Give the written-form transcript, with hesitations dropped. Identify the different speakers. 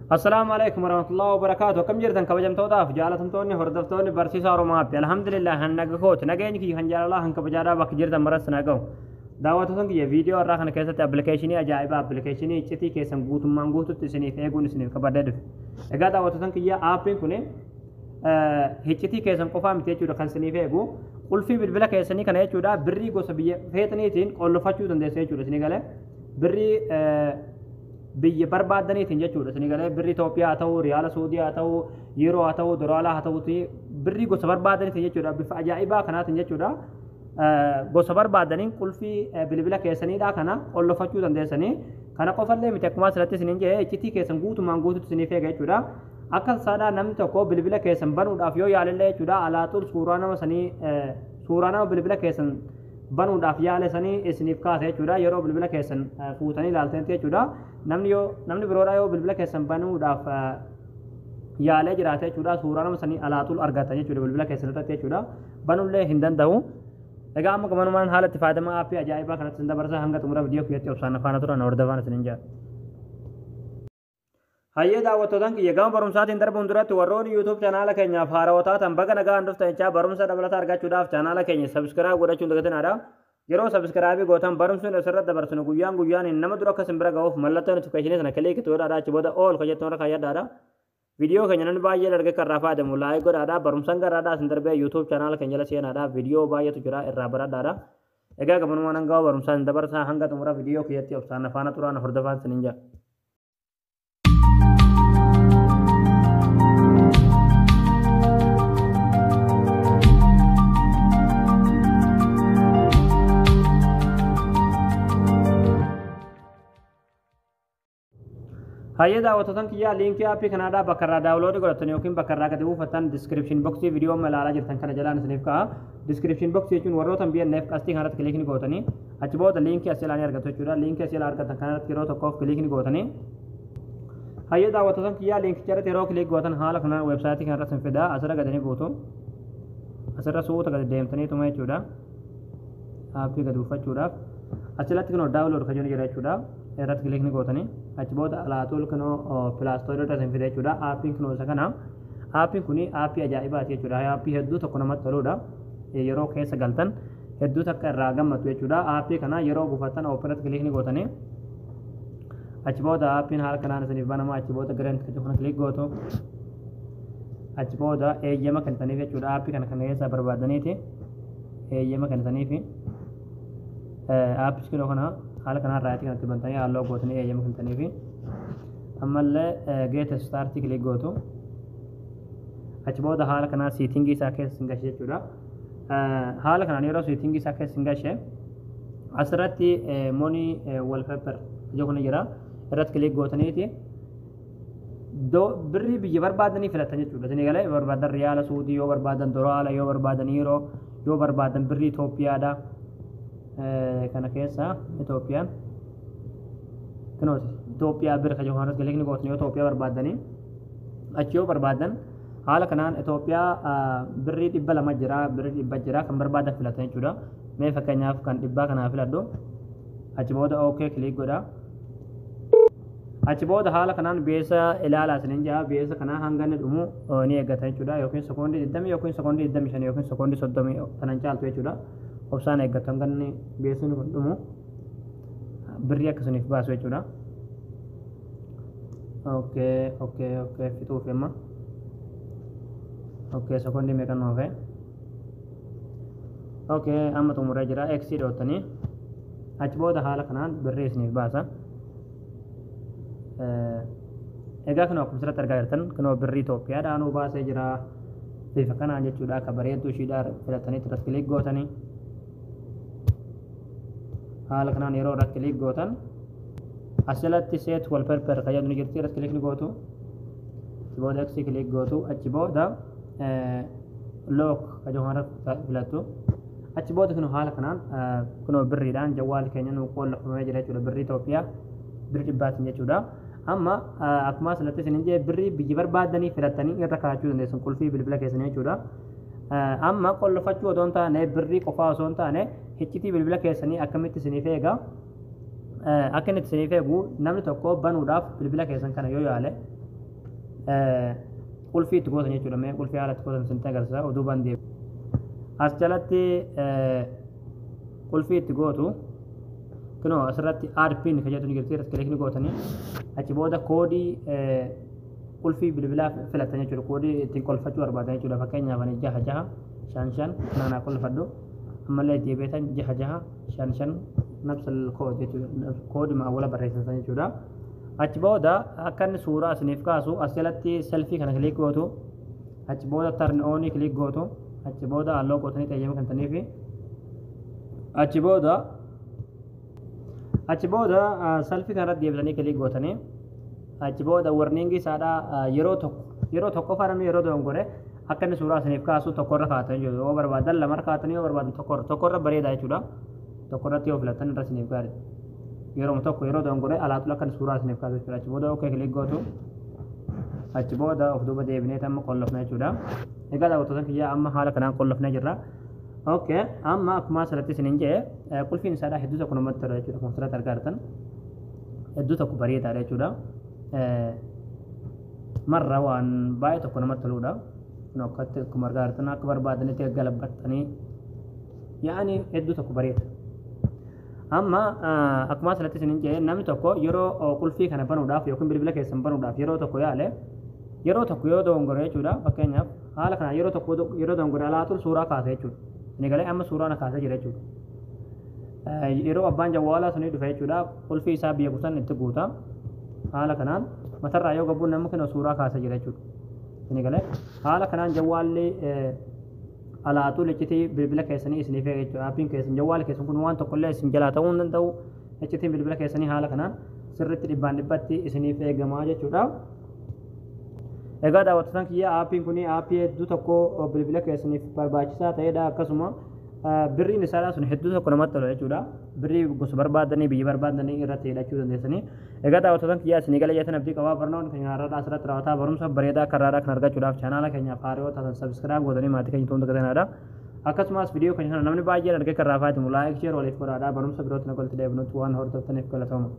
Speaker 1: Assalaamu alaikum warahmatullahi wabarakaatu. Akkam jirtan kabajamtootaaf jaalatamtoonni hordoftoonni barsiisaa Oromoo App? Alhamdulillah, han naga kooti. Nageenyi kiyya kan jaalalaa kan kabajaadhaa bakka jirtan maras na ga'u. Daawwattoota kiyya, viidiyoo irraa kana keessatti appilikeeshinii ajaa'ibaa, appilikeeshinii iccitii keessan guutummaan guututti isiniif eeguun isiniif qabadhee dhufe. Egaa daawwattoota kiyya, aappiin kun iccitii keessan qofaa miti jechuudha kan isiniif eegu. Qulfii bilbila keessanii kana jechuudha birrii gosa biyya feetaniitiin qollofachuu dandeessu jechuudha isinii galee. Birrii biyya barbaadaniitiin jechuudha isinii galee, birrii Itoophiyaa haa ta'u, riyaala Suudii haa ta'u, yuuroo haa ta'u, doolaaraa haa ta'uti, birrii gosa barbaadaniitiin jechuudha, bifa ajaa'ibaa kanaatiin jechuudha. Gosa barbaadaniin qulfii bilbila keessaniidha kana qollofachuu dandeessanii. Kana qofallee miti, akkuma asirratti isiniin jedhe iccitii keessan guutumaan guututti isiniif eega jechuudha. Akka tasaadhaa namni tokko bilbila keessan banuudhaaf yoo yaalellee jechuudha, alaaxuul suuraa nama sanii, suuraa nama bilbila keessan banuudhaaf yaale sanii isiniif kaasa jechuudha. Yeroo bilbila keessan fuutanii ilaaltanitti jechuudha, namni yoo namni biroodhaa yoo bilbila keessan banuudhaaf yaalee jiraate jechuudha, suuraa nama sanii alaaxuul argatan jechuudha bilbila keessan irratti jechuudha, banullee hin danda'u. Egaa amma gamanumaan haala itti fayyadama aappii ajaa'ibaa kanatti isin dabarsa. Hanga xumura viidiyoo kiyyatti obsaan faana turan hordofaan isinin jedha. Hayyee daawwattootaan kiyya, gama barumsaatiin darbuun duratti warroonni YouTube chaanaala keenyaaf haarawaa taatan baga nagaan dhuftan jechaa, barumsa dabalataa argachuudhaaf chaanaala keenya subscribe godhachuun dagatinaadha. Yeroo subscribe gootan barumsi nuti asirratti dabarsinu guyyaan guyyaan nama dura akka isin bira ga'uuf mallattoo notification sana click godhaadha, achi booda all kan jettu irra kaayyadhaadha. Viidiyoo keenya namni baay'een argee kan irraa fayyadamu like godhaadha. Barumsaan garaadhaa isin darbee YouTube chaanaala keenya jala seenaadha. Viidiyoo baay'eetu jira, irraa baradhaadha. Egaa gabanumaan hanga barumsaan isin dabarsaa, hanga xumura viidiyoo kiyyatti obsaan faana turaan hordofaan isiniin jedha. Hayyee daawwattootaan kiyyaa, liinkii aappii kanaadhaa bakka irraa download godhatan yookiin bakka irraa gadi buufatan description box viidiyoo amma ilaalaa jirtan kana jalaan isiniif ka'a. Description box jechuun warroota hin beekneef qastii kanarratti click ni gootanii, achi booda liinkii asii ilaalanii argatu jechuudha. Liinkii asii ilaa argatan kanarratti yeroo tokkoof click ni gootanii. Hayyee daawwattootaan kiyyaa, liinkicha irratti yeroo click gootan haala kanaan weebsaayitii kanarratti isin fida. Asirra gadanii buutu. Asirra suuta gadi deemtaniituma jechuudha. Aappii gadi buufachuudhaaf. Achirratti kunoo download kan jedhu jira jechuudha. Irratti click ni gootanii, achi booda alaatul kunoo Play Store irra isin fida jechuudha. Aappiin kunoo isa kana. Aappiin kuni aappii ajaa'ibaati jechuudha. Aappii hedduu tokko namatti toludha. Yeroo keessa galtan hedduu takka irraa gammadu jechuudha. Aappii kana yeroo buufattan open irratti click ni gootanii, achi booda aappiin haala kanaan isiniif banama. Achi booda grant kan kana click gootu. Achi booda eeyyama kennitaniif jechuudha. Aappii kana kan keessaa barbaadaniiti eeyyama kennitaniifi aappii kunoo kana haala kanaan right kanatti bantanii halluu gootanii eeyyama kennitaniifi ammallee get start click gootu. Achi booda haala kanaan setting isaa keessa sin gashe jechuudha. Haala kanaan yeroo setting isaa keessa sin gashe asirratti money wallpaper ija kun jira, irratti click gootaniiti birrii biyya barbaadanii filatan jechuudha. Isin galee barbaadan riyaala Suudii yoo barbaadan, doolaara yoo barbaadan, yuuroo yoo barbaadan, birrii Itoophiyaadha. Kana keessa Itoophiyaan kunooti, Itoophiyaa bira kan jedhu click ni gootan yoo Itoophiyaa barbaadanii. Achi yoo barbaadan haala kanaan Itoophiyaa birrii 200 jira, birrii 100 jira, kan barbaadan filatan jechuudha. Mee fakkeenyaaf kan 100 kanaa filadhu. Achi booda OK click godha. Achi booda haala kanaan beesa ilaalaa isiniin jaa, beesa kanaa hanga inni dhumu ni eeggata jechuudha. Yookiin sekoondii 20 yookiin sekoondii 25 yookiin sekoondii 30 kanan caaltu jechuudha. Obsaan eeggatu hanga inni beesni kun dhumu, birrii akka isiniif baasu jechuudha. Okay, fixuuf amma. Okay, sekoondii meeqa nu hafe? Okay, amma xumuree jira. X dhootanii achi booda haala kanaan birrii isiniif baasa. Egaa kunoo akkuma asirratti argaa jirtan kunoo birrii Itoophiyaadhaa nuu baasee jira. Bifa kanaan jechuudha, akka bareedduu ishiidhaa filatanii irratti click gootanii, haala kanaan yeroo irratti click gootan asirratti set wallpaper kan jedhu ni jirti, irratti click ni gootu. Achi booda X click gootu. Achi booda lock kan jedhu kanarratti filattu. Achi booda kunoo haala kanaan kunoo birriidhaan jawwaalli keenya nuu qollofamee jira jechuudha, birrii Itoophiyaa birrii 100-tiin jechuudha. Amma akkuma asirratti isin jee birrii biyya barbaadanii filattanii irra kaa'achuu dandeessan qulfii bilbila keessanii jechuudha. Amma qollofachuu otoo hin taane, birrii qofaa osoo hin taane, iccitii bilbila keessanii akkamitti isiniif eega, akka inni isiniif eegu, namni tokko banuudhaaf bilbila keessan kana yoo yaale Qulfii itti gootan jechuudha. Mee qulfii haala itti gootan isinitti agarsiisa. Oduu baan deebi. As jalatti qulfii itti gootu. Kunoo asirratti add pin kan jedhu ni jirti, irratti click ni gootanii achi booda koodii qulfii bilbilaa filatan jechuudha. Koodii ittiin qolfachuu barbaadan jechuudha. Fakkeenyaaf ani 6655 kanaan qolfadhu. Ammallee deebi'eetan 6655 nafsal kood jechuudha. Koodii awwala barreessan jechuudha. Achi booda akka inni suuraa isiniif kaasu as jalatti selfie kana click gootu. Achi booda turn on click gootu. Achi booda allow gootanii xayyama kentaniifi achi booda selfie kanarratti deebitanii click gootanii achi booda warning isaadhaa yeroo tokko namni yeroo dogongore akka inni suuraa isiniif kaasu tokkorra kaa'atan jechuudha. Yoo barbaadan lamarra kaa'atanii, yoo barbaadan tokkorra, tokkorra bareedaa jechuudha. Tokkorratti yoo filatan irra isiniif gaarii. Yeroo tokko yeroo dogongore alaatul akka inni suuraa isiniif kaasu jechuudha. Achi booda okay click gootu. Achi booda of duuba deebinee amma qollofna jechuudha. Egaa daawwattoota kiyyaa, amma haala kanaan qollofnee jirra. Okay, amma akkuma asirratti isiniin jedhe qulfiin isaadhaa hedduu tokko namatti tola jechuudha. Akkuma asirratti argaa jirtan hedduu tokko bareedaadha jechuudha. Marra waan baay'ee tokko namatti toludha. Kun akkatti akkuma argaa jirtan akka barbaadanitti galabattanii yaa'anii hedduu tokko bareeda. Amma akkuma asirratti isiniin jedhe namni tokko yeroo qulfii kana banuudhaaf yookiin bilbila keessan banuudhaaf yeroo tokko yaale, yeroo tokko yoo dogongore jechuudha. Fakkeenyaaf haala kanaan yeroo tokko yeroo dogongore alaatul suuraa kaasa jechuudha. Inni galee amma suuraa na kaasee jira jechuudha. Yeroo abbaan jawwaalaa sunii dhufe jechuudha, qulfii isaa biyya kutan itti guuta. Haala kanaan matarraa yoo gabbuun namni kun suuraa kaasee jira jechuudha. Inni galee haala kanaan jawwaalli alaatuu iccitii bilbila keessanii isiniif eega jechuudha. Aappiin keessan, jawwaalli keessan kun waan tokkollee isin jalaa ta'uu hin danda'u. Iccitiin bilbila keessanii haala kanaan sirriitti dhibbaan dhibbatti isiniif eegamaa jechuudha. Egaa daawwattoota kiyya, aappiin kun aappii hedduu tokko bilbila keessaniif barbaachisaa ta'edha. Akkasuma birriin isaadhaa sun hedduu tokko namatti tola jechuudha. Birrii gosa barbaadanii, biyya barbaadanii irratti hidhachuu dandeessanii. Egaa daawwattoota kiyyaa, isinii gala jettan abdii qabaa. Barnoonni keenya har'aadhaa asirratti raawwataa. Barumsa bareedaa akka har'aadhaa kan argachuudhaaf chaanaala keenyaaf haaraa taatan subscribe gootanii maatii keenya ta'uu dagatinaa. Akkasumas viidiyoo keenya kana namni baay'een argee kan raafaatimu like, share waliif godhaadha. Barumsa birootti na walitti deebinutti waan hordoftaniif galatooma.